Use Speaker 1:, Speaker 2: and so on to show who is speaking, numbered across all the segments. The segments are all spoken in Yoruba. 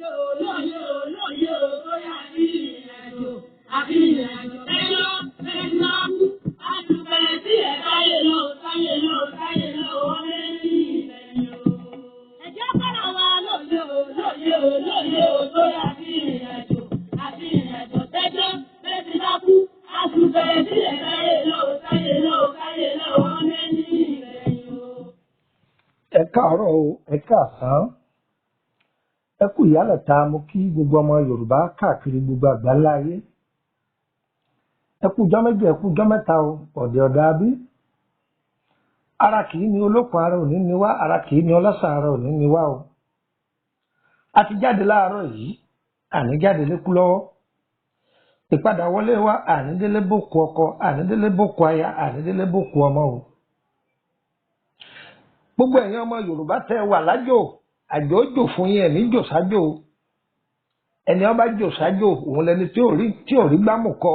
Speaker 1: Olóyè olóyè olóyè àbí ìrìnàjò àbí ìrìnàjò ẹjọ́ ẹjọ́ àtùpẹ̀ sí ẹ̀ táyé lọ táyé lọ táyé lọ wọ́n lé ní ìbẹ̀yìn o. Ẹ̀jẹ̀ kọ́ra wa lóye olóyè olóyè olóyè àbí ìrìnàjò àbí ìrìnàjò tẹ́jọ́ bẹ́ẹ̀ bá kú àtùpẹ̀ sí ẹ̀ táyé lọ táyé lọ táyé lọ wọ́n lé ní ìbẹ̀yìn o.
Speaker 2: Ẹ káàárọ̀ o, ẹ káàsán, ẹ kú ìyálẹ̀ta. Mo kí gbogbo ọmọ Yorùbá káàkiri gbogbo àgbáńlá ayé. Ẹ kú ọjọ́ 2, ẹ kú ọjọ́ 3 o. Ọ̀dẹ̀ ọ̀dà bí ara kì í ní olókun, ara òní ni wá, ara kì í ní ọlọ́sà, ara òní ni wá o. A ti jáde láàárọ̀ yìí, àní jáde lékú lọ́wọ́. Ìpadà wọlé wa, àní délé bókú ọkọ, àní délé bókú aya, àní délé bókú ọmọ o. Gbogbo ẹ̀yin ọmọ Yorùbá tẹ́ wà lájò, àjò ó jò fún yín, ẹ̀ ní jò sájò. Ẹni ọba jò sájò, òun lẹni tí ò rí gbámù kọ,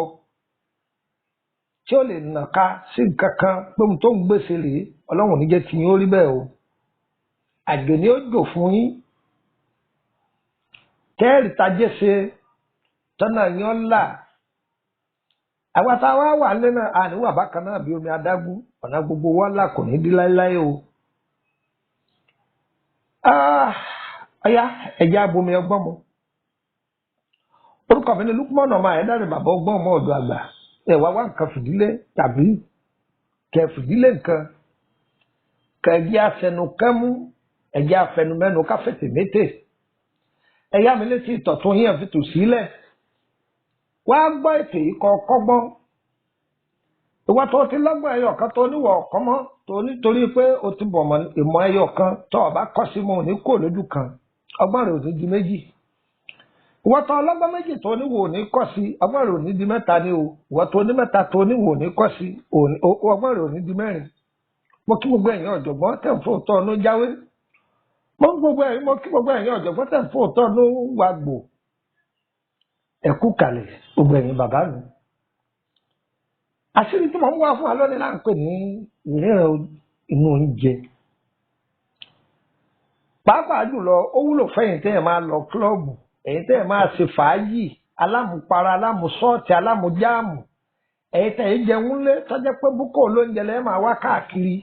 Speaker 2: tí ó lè nàka sí nǹkan kan pé ohun tó ń gbèsè rèé. Ọlọ́run ò ní jẹ́ tiyín ó rí bẹ́ẹ̀ o. Àjò ni ó jò fún yín, tẹ́ẹ̀rì tajé ṣe tọ́nà yín ó là. Àwa tá a wá wà nílé náà, àníwà bákan náà bí omi adágún, ọ̀nà gbogbo wa là kò ní dí láéláé o. Ah, ọ̀yá, ẹ̀jẹ̀ abomi ọgbọ́n mu. Orúkọ mi ni Lukman ọmọ Àyẹ̀dáre, bàbá ọgbọ́n, ọmọ ọ̀dọ̀ àgbà. Ẹ wá wá nǹkan fìdílé tàbí kẹ fìdílé nǹkan, kẹ ẹjẹ́ afẹnukẹ́mú, ẹjẹ́ afẹnumẹ́nu, káfẹ́tì mété. Ẹ̀yá mi létí ìtọ̀tún yín, ẹ̀ fi tò sílẹ̀. Wá gbọ́ ètò yìí kọ́ kọ́gbọ́n. Ìwọ tó ti lọ́gbọ̀n ẹyọ kan tó níwọ̀ ọ̀kọ́ mọ́ tó nítorí pé o ti bọ̀ ìmọ̀ ẹyọ kan tó o bá kọ́ sí mọ́ òní kò lójú kan, ọgbọ́n rẹ̀ ò ní di 2. Ìwọ tó ọlọ́gbọ́n 2 tó níwọ̀ òní kọ́ sí, ọgbọ́n rẹ̀ ò ní di 3 ni o. Ìwọ tó ní 3 tó níwọ̀ òní kọ́ sí, ọgbọ́n rẹ̀ ò ní di 4. Mo kí gbogbo ẹ̀yin ọ̀jọ̀gbọ́n tẹ̀ ń fòótọ́ ọ̀nù jáwé. Mo kí gbogbo ẹ̀yin ọ̀jọ̀gbọ́n tẹ̀ ń fòótọ́ ọ̀nù wàgbò. Ẹ kú kalẹ̀, gbogbo ẹ̀yin bàbá mi. Àṣírí tí mo ń wá fún wa lónìí là ń pè ní ìríran inú oúnjẹ. Pàápàá jùlọ, ó wúlò fẹ́yìn tẹ́ ẹ̀ máa lọ club, ẹ̀yin tẹ́ ẹ̀ máa ṣe fàájì alámùpara, alámùsọ́ọ̀tì, alámùjáàmù, ẹ̀yin tẹ́ ẹ̀ jẹun lé tọ́jẹ́ pé búkọ̀ olóúnjẹ lẹ́ẹ̀ máa wá káàkiri,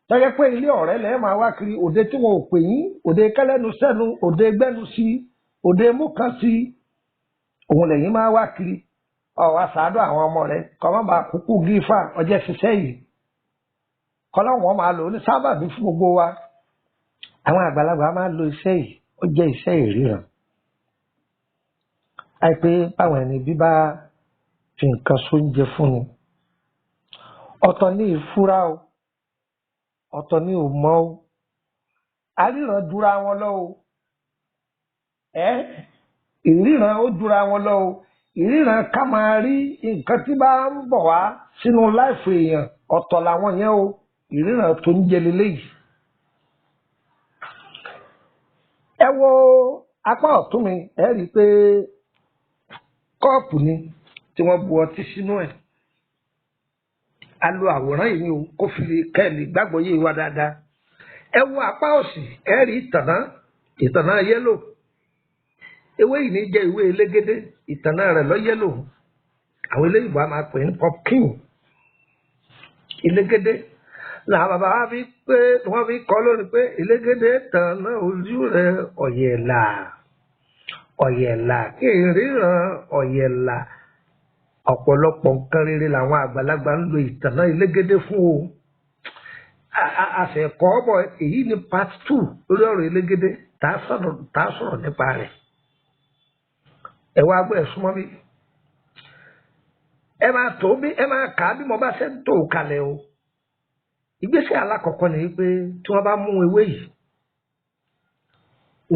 Speaker 2: tọ́jẹ́ pé ilé ọ̀rẹ́ lẹ́ẹ̀ máa wá kiri, òde tí wọn ò pè yín, òde kẹlẹ́nu sẹ́nu, òde gbẹ́nu sí, òde mú kan sí, òun lẹ́yìn máa wá kiri. Ọ̀wá sàádọ́ àwọn ọmọ rẹ kọ́ má bàa kúkú gífà ọjọ́ ṣiṣẹ́ yìí, kọ́lọ́wọ́n máa lò ó ní sábàbí fún gbogbo wa. Àwọn àgbàlagbà máa lo iṣẹ́ yìí, ó jẹ́ iṣẹ́ ìríran. Àìpé báwọn ẹni bí bá fi nǹkan sóúnjẹ fún ni, ọ̀tọ̀ ní ìfura o, ọ̀tọ̀ ní òmọ́ o. Àríran jura wọn lọ o. Ẹ ìríran ó jura wọn lọ o. Ìríran ká máa rí nǹkan tí bá ń bọ̀ wá sínú life èèyàn, ọ̀tọ̀ làwọn yẹn o. Ìríran tó ń jẹ leléyìí. Ẹ wo apá ọ̀tún mi, ẹ rí i pé cup ni tí wọ́n bu ọtí sínú ẹ̀. A lo àwòrán yìí o kó fi lè kẹ́ ẹ lè gbàgbọ́ yé wa dáadáa. Ẹ wo apá òsì, ẹ rí ìtànná, ìtànná yellow. Ewé yìí ní jẹ́ ìwé elégédé, ìtànná rẹ̀ lọ yellow. Àwọn eléyìí á máa pè ní pumpkin. Elégédé làwọn bàbá wa fi pé wọ́n fi kọ́ lónìí pé elégédé tànná ojú rẹ̀ ọ̀yẹ̀là ọ̀yẹ̀là kí n ríran ọ̀yẹ̀là. Ọ̀pọ̀lọpọ̀ nǹkan rere làwọn àgbàlagbà ń lo ìtànná elégédé fún o. Àṣẹkọ́ bọ̀, èyí ni part 2 lórí ọ̀rọ̀ elégédé tá a sọ̀rọ̀ nípa rẹ̀. Ẹ wá gbọ́, ẹ súnmọ́ bí. Ẹ máa tó bí, ẹ máa kà á bí mo bá ṣe ń tó kalẹ̀ o. Ìgbésẹ̀ alákọ̀ọ́kọ́ ni wípé tí wọ́n bá mú ewé yìí,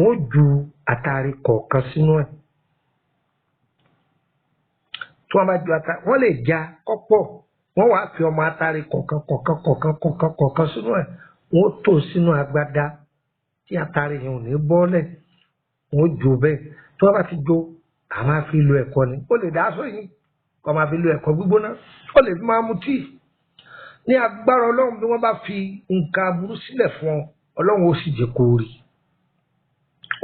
Speaker 2: wọ́n ju àtàrí kọ̀ọ̀kan sínú ẹ̀. Tí wọ́n bá ju ata, wọ́n lè ja kọ́pọ̀, wọ́n wàá fi ọmọ àtàrí kọ̀ọ̀kan kọ̀ọ̀kan kọ̀ọ̀kan kọ̀ọ̀kan kọ̀ọ̀kan sínú ẹ̀. Wọ́n tò sínú agbada tí àtàrí yẹn ò ní bọ́lẹ̀. Wọ́n jó bẹ́ẹ̀. Tí wọ́n bá ti jó, a máa fi lo ẹ̀kọ ni. Ó lè dá sóyún kó máa fi lo ẹ̀kọ gbígbóná, ó lè fi máa mu tíì. Ní agbára Ọlọ́run, bí wọ́n bá fi nǹkan aburú sílẹ̀ fún ọ, Ọlọ́run ó sì jẹ́ kó rí,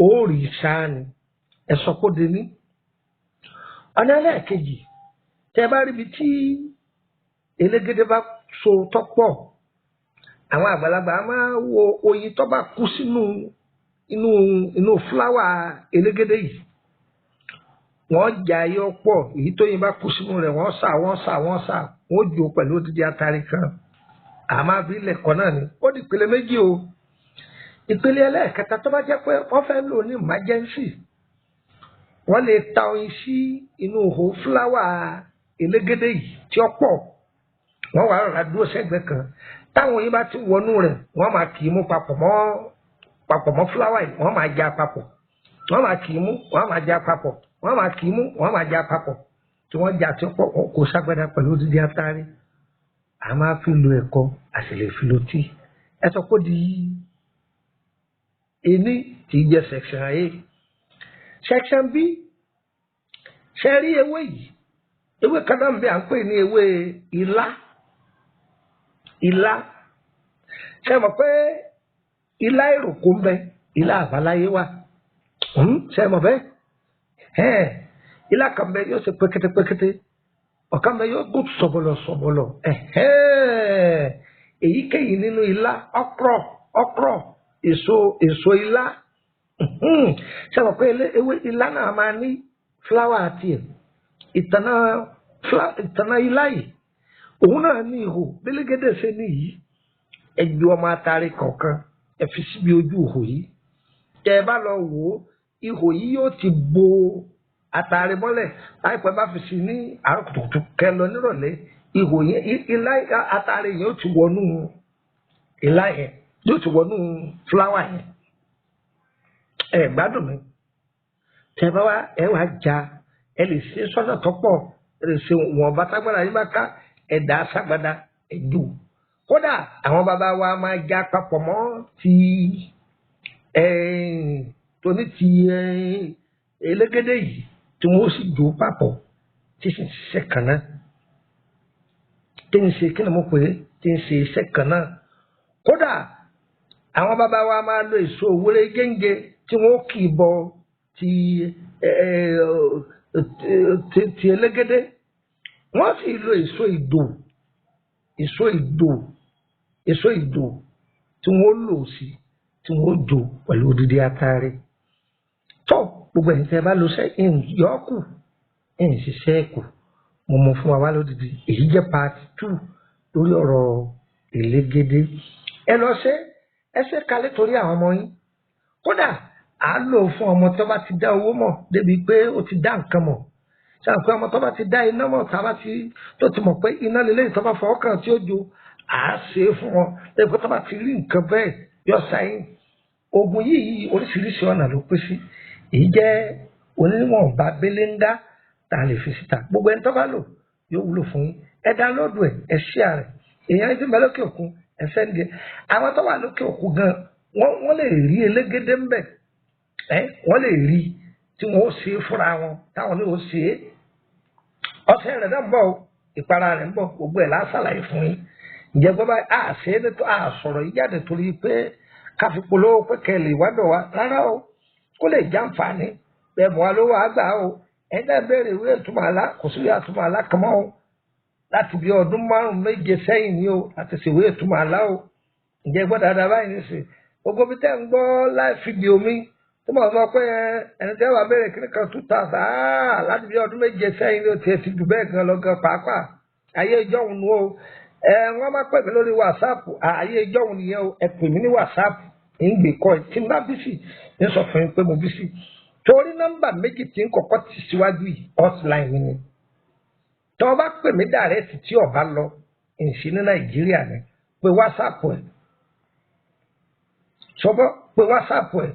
Speaker 2: ó rí sáà ni. Ẹ sọ kó de ní. Ọ̀nà ẹlẹ́ẹ̀kejì, tẹ́ bá ríbi tí elégédé bá so tọ́pọ̀, àwọn àgbàlagbà máa wo oyin tó bá kú sínú inú inú fúláwà elégédé yìí. Wọ́n jà yọ pọ̀, èyí tó yin bá kú sínú rẹ̀, wọ́n sà wọ́n sà wọ́n sà, wọ́n jò pẹ̀lú odidi atari kan. Àmọ́ abilẹ̀ kan náà ni ó di ìpele méjì o. Ìpele ẹlẹ́ẹ̀kẹta, tó bá jẹ́ pé wọ́n fẹ́ lò ní emergency, wọ́n lè ta oyin sí inú ihò fúláwà elégédé yìí tí ó pọ̀. Wọ́n wà rọra dúró sẹ́gbẹ̀ẹ́ kan. Táwọn oyin bá ti wọnú rẹ̀, wọ́n máa kì í mú papọ̀ mọ́ fúláwà yìí, wọ́n máa já papọ̀, wọ́n máa kì í mú, wọ́n máa já papọ̀, wọ́n máa kì í mú, wọ́n máa já papọ̀, tí wọ́n já tí ó pọ̀, wọn kò ságbádá pẹ̀lú odidi atari. A máa fi lo ẹ̀kọ, a sì lè fi lo tíì. Ẹ sọ pé ó di ení tí í jẹ́ section A. Section B, ṣe rí ewé yìí? Ewé kan náà ń bẹ, à ń pè ní ewé ilá. Ilá, ṣe mọ̀ pé ilá èròkó ń bẹ, ilá àbáláyé wà? Ṣe mọ̀ bẹ́ẹ̀? Ilá kan bẹ, yóò ṣe pékété pékété, ọ̀kan bẹ, yóò gùn sọ̀bọ̀lọ̀ sọ̀bọ̀lọ̀. Èyíkéyìí nínú ilá, okra, okra, èso ilá. Ṣe mọ̀ pé ewé ilá náà máa ní fúláwà tiẹ̀? Ìtànà ilá yìí, òun náà ní ihò bélégédé ṣe ní yìí. Ẹ ju ọmọ atari kọ̀ọ̀kan, ẹ fi síbi ojú ihò yìí. Tẹ ẹ bá lọ wò ó, ihò yìí yóò ti bo atari mọ́lẹ̀. Láìpẹ́, bá fi sí ní àárọ̀ kùtùkùtù, kẹ lọ nírọ̀lẹ́, ihò yẹn, ilá atari yẹn ó ti wọnú ilá yẹn, yóò ti wọnú fúláwà yẹn. Ẹ gbádùn mi? Tẹ bá wá, ẹ wá já, ẹ lè ṣe sọ́nà tó pọ̀, ẹ lè ṣe wọn bàtàgbàdà yín bá ká, ẹ dà á ságbádá, ẹ jù. Kódà àwọn bàbá wa máa já papọ̀ mọ́ ti tóní ti elégédé yìí, tí wọ́n sì jò papọ̀, tí sì ń ṣiṣẹ́ kan náà, tí ń ṣe, kí ni mo pè é, tí ń ṣe iṣẹ́ kan náà. Kódà àwọn bàbá wa máa lo èso òwúrẹ́ gẹ́ngẹ́ tí wọ́n kì í bọ ti elégédé. Wọ́n sì lo èso ìdò, èso ìdò, èso ìdò tí wọ́n lò sí, tí wọ́n jò pẹ̀lú odidi atare. Tó gbogbo ẹ̀yin tẹ́ ẹ bá lo sẹ́yìn yọ̀ọ́kù ẹ̀yìn ṣiṣẹ́ kù, mo mọ fún wa wá lódidi. Èyí jẹ́ part 2 lórí ọ̀rọ̀ elégédé. Ẹ lọ ṣe, ẹ ṣe kalẹ̀ torí àwọn ọmọ yín. Kódà à á lò fún ọmọ tó bá ti dá owó mọ̀ débi pé ó ti dá nǹkan mọ̀. Ṣáà pé ọmọ tó bá ti dá iná mọ̀, tá a bá ti tó ti mọ̀ pé iná lélẹ́yìn, tó bá fọwọ́ kàn tí ó jo, à á ṣe é fún wọn débi pé tó bá ti rí nǹkan bẹ́ẹ̀, yọ sáyìn. Oògùn yìí, oríṣiríṣi ọ̀nà ló pín sí. Èyí jẹ́ oníwọ̀nba beléńgá tá a lè fi síta. Gbogbo ẹni tó bá lò, yóò wúlò fún yín. Ẹ download ẹ, ẹ share rẹ̀. Èèyàn tí ń bẹ lókè òkun, ẹ send ẹ. Àwọn tó wà lókè òkun gan, wọ́n lè rí elégédé ń bẹ̀. Ẹ wọ́n lè rí tí wọ́n ó ṣe é fúnra wọn, táwọn ní ó ṣe é. Ọṣẹ rẹ̀ náà ń bọ̀ o, ìpara rẹ̀ ń bọ̀, gbogbo ẹ̀ lásàlàyé fún yín. Ǹjẹ́ gbọ́ báyìí? A ṣe é nítorí a sọ̀rọ̀ yìí jáde torí pé ká fi polówó pé kẹ́ ẹ lè wádọ̀ wa rárá o. Kó lè jàǹfààní bẹ́ẹ̀ mọ́ wa lówó àgbà o. Ẹ̀yin náà béèrè ìwé ìtumọ̀ àlá, kò sí ìwé ìtumọ̀ àlá kan mọ́ o. Láti bí ọdún 5 méje sẹ́yìn ni o láti ṣèwé ìtumọ̀ àlá o. Ǹjẹ́ gbọ́ dáadáa báyìí nísìn? Gbogbo bí tẹ́ ń gbọ́ live video mi tó mọ̀ sọ pé ẹni tẹ́ wàá béèrè kí nìkan 2000, láti bí ọdún 7 sẹ́yìn ni o, tiẹ̀ ti jù bẹ́ẹ̀ gan lọ gan pàápàá. Ayé ìjọ́hun nu o. Ẹ wọ́n máa pè mí lórí WhatsApp, ayé ìjọ́hun nìyẹn o. Ẹ pè mí ní WhatsApp, ń gbé kọ́ ẹ. Tí n bá busy, ń sọ fún yín pé mo busy, torí nọ́mbà méjì tí ń kọ́kọ́ ti síwájú yìí, hotline mi ni. Tọ́ ọ bá pè mí direct, tí o bá lọ ìṣe ní Nàìjíríà ni, pé WhatsApp ẹ̀ sọ́bọ́, pé WhatsApp ẹ̀.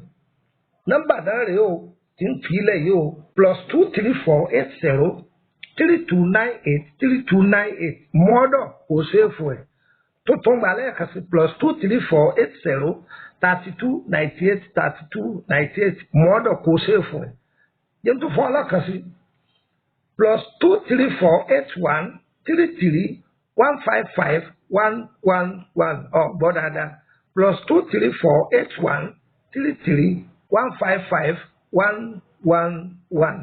Speaker 2: Nọ́mbà náà rèé o tí ń fi ilẹ̀ yìí o: +234 80 3298 3298. Mọ́dọ̀ kò save ẹ̀ tó tún gbà lẹ́ẹ̀kan sí: +234 80 3298 3298. Mọ́dọ̀ kò save ẹ̀. Yẹn tó fún ọlọ́kan sí: +234 81 33 155 111. Ọ̀ gbọ́ dáadáa: +234 81 33 155 1. 11.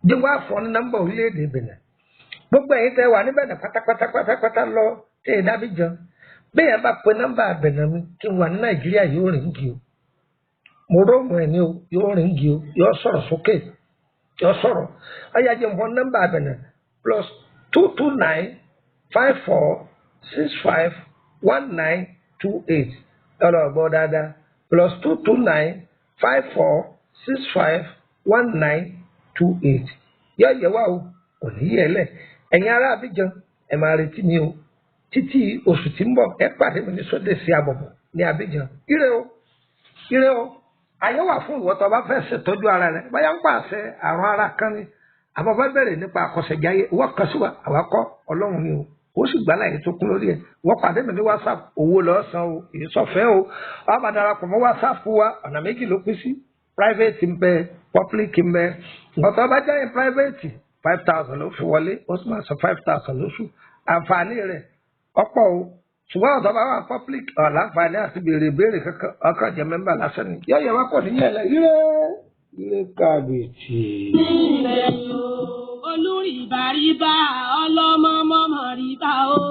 Speaker 2: Jẹ́ wá fọ́ ní nọ́mbà orílẹ̀-èdè Benin. Gbogbo ẹ̀yin tẹ́ wà ní Benin pátápátá pátápátá lọ tẹ́ ẹ dábìjan. Bẹ́ẹ̀ bá pe nọ́mbà Benin mi kí n wà ní Nàìjíríà, yóò rìn gì o. Mo róòmù ẹ̀ ní o, yóò rìn gì o, yóò sọ̀rọ̀ sókè, yóò sọ̀rọ̀. Ọ̀yá, jẹ́ nǹkan nọ́mbà Benin: +229 54 65 19 28. Ọlọ́gbọ́ dáadáa: +229 54 65 19 28. Yóò yẹ wá o, kò ní yẹ lẹ̀. Ẹ̀yin ará Abidjan, ẹ máa retí mi o. Títí oṣù tí ń bọ̀, ẹ pàdé mi ní sóde sí àbọ̀bọ̀ ní Abidjan. Ire o, ire o. Àyè wà fún ìwọ tó bá fẹ́ ṣètọ́jú ara rẹ, báyà ń pàṣẹ àrùn ara kan ni, àmọ́ bá bẹ̀rẹ̀ nípa àkọsẹ̀jáyé, ìwọ kan sí wa. Àwa kọ́, Ọlọ́run ni o. Ó sì gbà láyé tó kún lórí ẹ̀. Wọ́n pàdé mi ní WhatsApp. Owó lọ́ọ́ san o, èyí sọ̀fẹ́ o. Wọ́n bá darapọ̀ mọ́ WhatsApp wa. Ọ̀nà méjì ló pín sí: private ń bẹ, public ń bẹ. Nǹkan tó bá jẹ́ private, 5,000 ló fi wọlé, ó sì máa san 5,000 lóṣù. Àǹfààní rẹ̀ ọ̀pọ̀ o. Ṣùgbọ́n ọ̀dọ́ bá wà public, ọ̀làǹfààní àti béèrè ìbéèrè kankan, ọkàn jẹ́ mẹ́mbà lásán ni. Yọ̀yọ̀ wá pọ̀ níyẹn lẹ. Ire ire kàbìtì.
Speaker 1: Olùrìbàrìbà ọlọ́mọ mọ́mọ́ rìbá o.